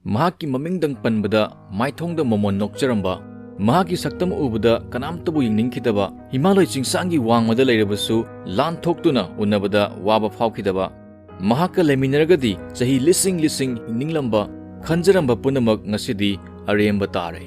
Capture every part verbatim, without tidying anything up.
ꯃꯍꯥꯛꯀꯤ ꯃꯃꯤꯡꯗꯪ ꯄꯟꯕꯗ ꯃꯥꯏꯊꯣꯡꯗ ꯃꯃꯣꯟ ꯅꯣꯛꯆꯔꯝꯕ, ꯃꯍꯥꯛꯀꯤ ꯁꯛꯇꯝ ꯎꯕꯗ ꯀꯅꯥꯝꯇꯕꯨ ꯌꯦꯡꯅꯤꯡꯈꯤꯗꯕ, ꯍꯤꯃꯥꯂꯣꯏ ꯆꯤꯡꯁꯥꯡꯒꯤ ꯋꯥꯡꯃꯗ ꯂꯩꯔꯕꯁꯨ ꯂꯥꯟꯊꯣꯛꯇꯨꯅ ꯎꯅꯕꯗ ꯋꯥꯕ ꯐꯥꯎꯈꯤꯗꯕ, ꯃꯍꯥꯛꯀ ꯂꯩꯃꯤꯟꯅꯔꯒꯗꯤ ꯆꯍꯤ ꯂꯤꯁꯤꯡ ꯂꯤꯁꯤꯡ ꯍꯤꯡꯅꯤꯡꯂꯝꯕ, ꯈꯟꯖꯔꯝꯕ ꯄꯨꯝꯅꯃꯛ ꯉꯁꯤꯗꯤ ꯑꯔꯦꯝꯕ ꯇꯥꯔꯦ꯫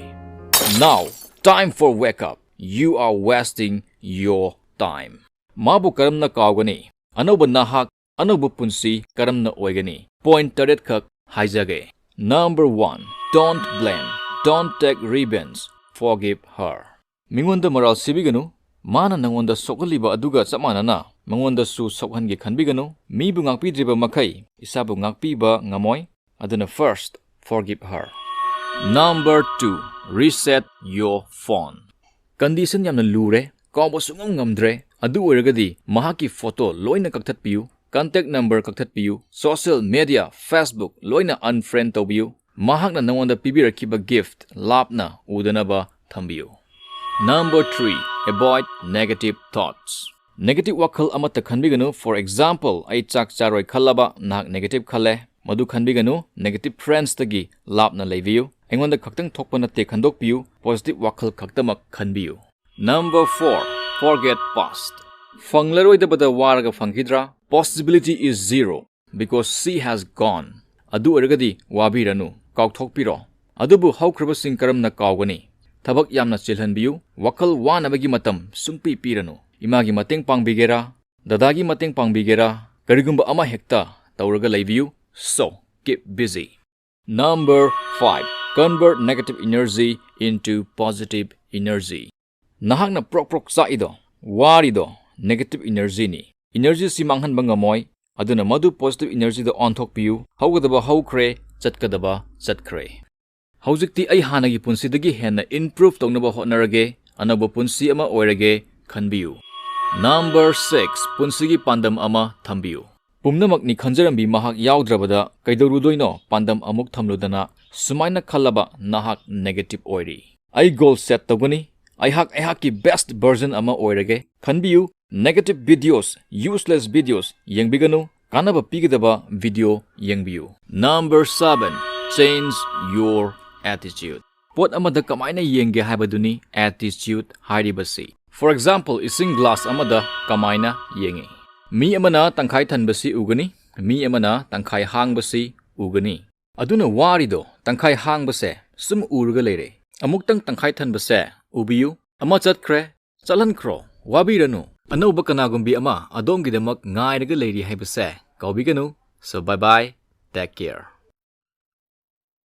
Now, time for wake up. You are wasting your time. ꯃꯥꯕꯨ ꯀꯔꯝꯅ ꯀꯥꯎꯒꯅꯤ? ꯑꯅꯧꯕ ꯅꯍꯥꯛ, ꯑꯅꯧꯕ ꯄꯨꯟꯁꯤ ꯀꯔꯝꯅ ꯑꯣꯏꯒꯅꯤ? Point ꯇꯔꯦꯠꯈꯛ ꯍꯥꯏꯖꯒꯦ꯫ Number one, don't blame, don't take revenge, forgive her. ꯃꯤꯉꯣꯟꯗ ꯃꯔꯥꯜ ꯁꯤꯕꯤꯒꯅꯨ꯫ ꯃꯥꯅ ꯅꯉꯣꯟꯗ ꯁꯣꯛꯍꯜꯂꯤꯕ ꯑꯗꯨꯒ ꯆꯞ ꯃꯥꯟꯅꯅ ꯃꯉꯣꯟꯗꯁꯨ ꯁꯣꯛꯍꯟꯒꯦ ꯈꯟꯕꯤꯒꯅꯨ꯫ ꯃꯤꯕꯨ ꯉꯥꯛꯄꯤꯗ꯭ꯔꯤꯕ ꯃꯈꯩ ꯏꯁꯥꯕꯨ ꯉꯥꯛꯄꯤꯕ ꯉꯝꯃꯣꯏ꯫ ꯑꯗꯨꯅ first, forgive her. Number two, reset your phone. Condition ꯌꯥꯝꯅ ꯂꯨꯔꯦ, ꯀꯥꯎꯕ ꯁꯨꯡꯉꯝ ꯉꯝꯗ꯭ꯔꯦ꯫ ꯑꯗꯨ ꯑꯣꯏꯔꯒꯗꯤ ꯃꯍꯥꯛꯀꯤ photo ꯂꯣꯏꯅ ꯀꯛꯊꯠꯄꯤꯌꯨ, contact number ꯀꯛꯊꯠꯄꯤꯌꯨ, social media, Facebook ꯂꯣꯏꯅ unfriend ꯇꯧꯕꯤꯌꯨ꯫ ꯃꯍꯥꯛꯅ ꯅꯉꯣꯟꯗ ꯄꯤꯕꯤꯔꯛꯈꯤꯕ gift ꯂꯥꯞꯅ ꯎꯗꯅꯕ ꯊꯝꯕꯤꯌꯨ꯫ Number three, avoid negative thoughts. Negative ꯋꯥꯈꯜ ꯑꯃꯠꯇ ꯈꯟꯕꯤꯒꯅꯨ꯫ For example, ꯑꯩ ꯆꯥꯛ ꯆꯥꯔꯣꯏ ꯈꯜꯂꯕ ꯅꯍꯥꯛ negative ꯈꯜꯂꯦ꯫ ꯃꯗꯨ ꯈꯟꯕꯤꯒꯅꯨ꯫ Negative friendsꯇꯒꯤ ꯂꯥꯞꯅ ꯂꯩꯕꯤꯌꯨ꯫ ꯑꯩꯉꯣꯟꯗ ꯈꯛꯇꯪ ꯊꯣꯛꯄ ꯅꯠꯇꯦ ꯈꯟꯗꯣꯛꯄꯤꯌꯨ꯫ Positive ꯋꯥꯈꯜ ꯈꯛꯇꯃꯛ ꯈꯟꯕꯤꯌꯨ꯫ Number four, forget past. ꯐꯪꯂꯔꯣꯏꯗꯕꯗ ꯋꯥꯔꯒ ꯐꯪꯈꯤꯗ꯭ꯔꯥ? Possibility is zero, because she has gone. ꯑꯗꯨ ꯑꯣꯏꯔꯒꯗꯤ ꯋꯥꯕꯤꯔꯅꯨ, ꯀꯥꯎꯊꯣꯛꯄꯤꯔꯣ꯫ ꯑꯗꯨꯕꯨ ꯍꯧꯈ꯭ꯔꯕꯁꯤꯡ ꯀꯔꯝꯅ ꯀꯥꯎꯒꯅꯤ? ꯊꯕꯛ ꯌꯥꯝꯅ ꯆꯤꯜꯍꯟꯕꯤꯌꯨ, ꯋꯥꯈꯜ ꯋꯥꯅꯕꯒꯤ ꯃꯇꯝ ꯁꯨꯡꯄꯤ ꯄꯤꯔꯅꯨ꯫ ꯏꯃꯥꯒꯤ ꯃꯇꯦꯡ ꯄꯥꯡꯕꯤꯒꯦꯔꯥ? ꯗꯗꯥꯒꯤ ꯃꯇꯦꯡ ꯄꯥꯡꯕꯤꯒꯦꯔꯥ? ꯀꯔꯤꯒꯨꯝꯕ ꯑꯃ ꯍꯦꯛꯇ ꯇꯧꯔꯒ ꯂꯩꯕꯤꯌꯨ꯫ So, keep busy. Number five, convert negative energy into positive energy. ꯅꯍꯥꯛꯅ ꯄ꯭ꯔꯣꯛ ꯄ꯭ꯔꯣꯛ ꯆꯥꯛꯏꯗꯣ, ꯋꯥꯔꯤꯗꯣ negative energyꯅꯤ꯫ Energyꯁꯤ ꯃꯥꯡꯍꯟꯕ ꯉꯝꯃꯣꯏ, ꯑꯗꯨꯅ ꯃꯗꯨ positive energyꯗ ꯑꯣꯟꯊꯣꯛꯄꯤꯌꯨ꯫ ꯍꯧꯒꯗꯕ ꯍꯧꯈ꯭ꯔꯦ, ꯆꯠꯀꯗꯕ ꯆꯠꯈ꯭ꯔꯦ꯫ ꯍꯧꯖꯤꯛꯇꯤ ꯑꯩ ꯍꯥꯟꯅꯒꯤ ꯄꯨꯟꯁꯤꯗꯒꯤ ꯍꯦꯟꯅ improve ꯇꯧꯅꯕ ꯍꯣꯠꯅꯔꯒꯦ, ꯑꯅꯧꯕ ꯄꯨꯟꯁꯤ ꯑꯃ ꯑꯣꯏꯔꯒꯦ ꯈꯟꯕꯤꯌꯨ꯫ Number six, ꯄꯨꯟꯁꯤꯒꯤ ꯄꯥꯟꯗꯝ ꯑꯃ ꯊꯝꯕꯤꯌꯨ꯫ ꯄꯨꯝꯅꯃꯛꯅꯤ ꯈꯟꯖꯔꯝꯕꯤ ꯃꯍꯥꯛ ꯌꯥꯎꯗ꯭ꯔꯕꯗ ꯀꯩꯗꯧꯔꯨꯗꯣꯏꯅꯣ ꯄꯥꯟꯗꯝ ꯑꯃꯨꯛ ꯊꯝꯂꯨꯗꯅ? ꯁꯨꯃꯥꯏꯅ ꯈꯜꯂꯕ ꯅꯍꯥꯛ negative ꯑꯣꯏꯔꯤ꯫ ꯑꯩ goal set ꯇꯧꯒꯅꯤ꯫ ꯑꯩꯍꯥꯛ ꯑꯩꯍꯥꯛꯀꯤ best version ꯑꯃ ꯑꯣꯏꯔꯒꯦ ꯈꯟꯕꯤꯌꯨ꯫ Negative videos, useless videos ꯌꯦꯡꯕꯤꯒꯅꯨ꯫ ꯀꯥꯟꯅꯕ ꯄꯤꯒꯗꯕ video ꯌꯦꯡꯕꯤꯌꯨ꯫ Number seven, Change your attitude. ꯄꯣꯠ ꯑꯃꯗ ꯀꯃꯥꯏꯅ ꯌꯦꯡꯒꯦ ꯍꯥꯏꯕꯗꯨꯅꯤ attitude ꯍꯥꯏꯔꯤꯕꯁꯤ꯫ For example, ꯏꯁꯤꯡ glass ꯑꯃꯗ ꯀꯃꯥꯏꯅ ꯌꯦꯡꯉꯤ? ꯃꯤ ꯑꯃꯅ ꯇꯪꯈꯥꯏ ꯊꯟꯕꯁꯤ ꯎꯒꯅꯤ, ꯃꯤ ꯑꯃꯅ ꯇꯪꯈꯥꯏ ꯍꯥꯡꯕꯁꯤ ꯎꯒꯅꯤ꯫ ꯑꯗꯨꯅ ꯋꯥꯔꯤꯗꯣ ꯇꯪꯈꯥꯏ ꯍꯥꯡꯕꯁꯦ ꯁꯨꯝ ꯎꯔꯒ ꯂꯩꯔꯦ꯫ ꯑꯃꯨꯛꯇꯪ ꯇꯪꯈꯥꯏ ꯊꯟꯕꯁꯦ ꯎꯕꯤꯌꯨ꯫ ꯑꯃ ꯆꯠꯈ꯭ꯔꯦ, ꯆꯠꯍꯟꯈ꯭ꯔꯣ, ꯋꯥꯕꯤꯔꯅꯨ꯫ ꯑꯅꯧꯕ ꯀꯅꯥꯒꯨꯝꯕꯤ ꯑꯃ ꯑꯗꯣꯝꯒꯤꯗꯃꯛ ꯉꯥꯏꯔꯒ ꯂꯩꯔꯤ ꯍꯥꯏꯕꯁꯦ ꯀꯥꯎꯕꯤꯒꯅꯨ꯫ So bye bye, take care.